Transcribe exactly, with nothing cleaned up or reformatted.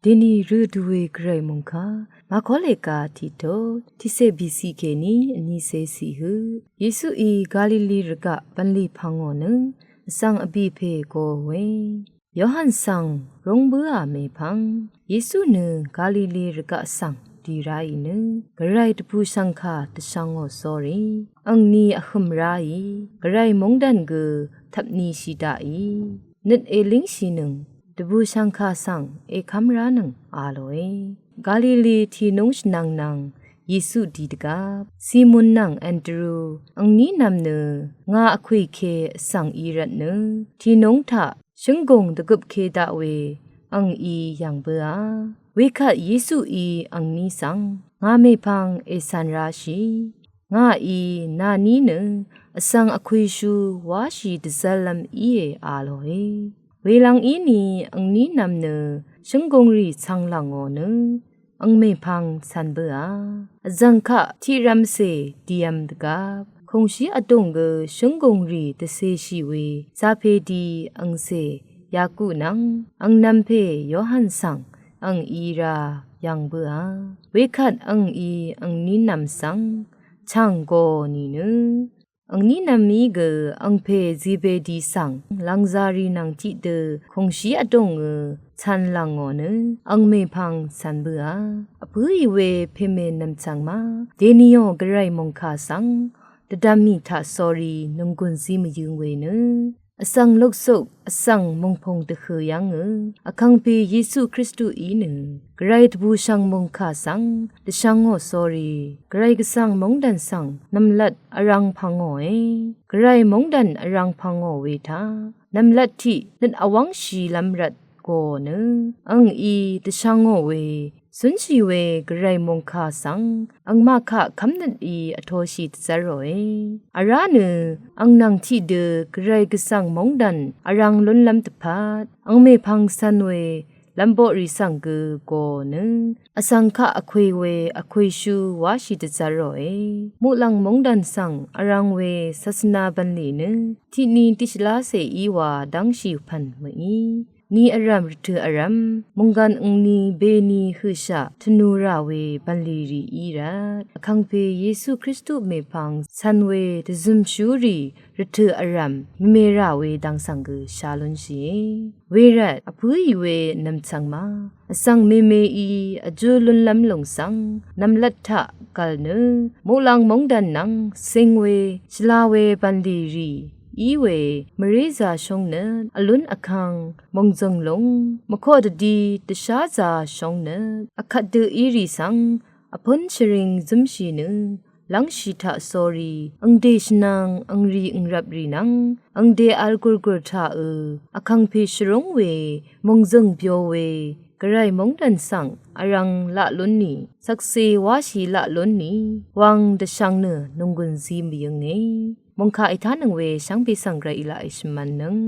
Deni rø duwe gvray mungka, Makoleka tito, tise bisi keni, vnise si hø. Yesuí Galili rvgaq bvnli pvngò nø, vsvng vbi pe go we. Yohan svng rong bøa mepvng, Yesu nø Galili rvgaq svng di raì nø, gvray dvbùshvngka dvshvngò sori, angni vhøm raì, gvray mungdan gø tvpni shi daqì, nøt elingshi nøng, dvbùshvngka svng ekvm ra nøng a loe. Galili tinung shvnvng nvng, Yesu di dvgvp, Simon nvng Andru, angni nvm nø, nga vkui ke vsvng i rvt nø, tinung taq, shønggùng dvgøp ke daq we, ang i yv̀ng bøa. Wekvt Yesuí angni svng, nga mepvng esan rashi. Nga i nani nø, vsvng vkuishu washi dvzvlvm iye a loe. Welvng ini angni nvm nø, shønggùng rì cvnglvngò nø, ang mepvng cvn bøa. Vzvng kaq tiq rvmse diyvm dvgvp, kungshi vdùng gø shønggùng rì dvse shi we, zape di angse, Yaku nvng, ang nvm pe Yohan svng, ang i ra yv̀ng bøa. Wekvt ang i angni nvm svng, chvng go ni nø. Angni nvm i gø ang pe Zebedi svng, lvngzari nvng tiqdø, kungshi vdùng gø, cvnlvngò nø, ang mepvng cvn bøa. Vpø i we peme nvm chvng ma, deni yo gvray mungka svng, dvdvm i taq sori nunggun zi mvyøng we nø. Vsvng luksuk, vsvng mungpung dvhø yvng ø, vkangpe Yesu Kristuí nø, gvray dvbùshvng mungka svng, dvshvngò sori, gvray gvsvng mungdan svng, nvmlat vrvng pvngòe, gvray mungdan vrvng pvngò we taq, nvmlat tiq, nøt vwvng shilvm rvt go nø, ang i dvshvngò we, cúnshì we gvray mungka svng, angmaq kaq kv́mnøt i vtoshì dvzv́r ròe. Vrá nø, ang nvng tiqdø gvray gvsvng mungdan vrvng lúnlv́m dvpvt, ang mèpvng cv̄n we lv̄mboqrì svng gø go nø, vsvng kaq vkwe we vkweshu wáshì dvzv́r ròe. Muqlàng mungdan svng vrvng we sasvna bv̀nlì nø, tiqni tiqshvlacè í wa dv́ngshì pv̀n mø̀í. Ni vrv̀m rvtø̀ vrv̀m, mònggàn angni beni høqshaq tvnu rà we bv̀nlì rì í rvt, vkàngpè Yesu Kristu mèpvng cv̄n we dvzø̀mshúrì rvtø̀ vrv̀m mvme rà we dv̄ng svng gø sha lúnshìe. Wervt vpǿì we nv̀mchv̀ng ma, vsvng mèmèí vjú lúnlv́m lùng svng, nv̀mlat taq gv̀l nø, muqlàng mungdan nvng cing we, shvla we bv̀nlì rì í we, mvrézā shúng nø, vlún vkvng, mòngzø̀ng lúng, mvkoq dvdi, dvsházā shúng nø, vkvt dø írì svng, vpǿn shvring zǿmshì nø, lv́ngshì taq sórí, angdè shvnvng, angrì angrvprì nvng, angdè vl gùrgùr taqø, vkàngpè shvrúng we, mòngzø̀ng byo we, gvray mungdan svng, vrvng laq lúnni, shvkse wáshì laq lúnni, wang dvshvng nø, nònggùn zi mvyǿnge. Mòngkà ètánøng we shvngbe svng gvray í laq èshvmv̄nnøng.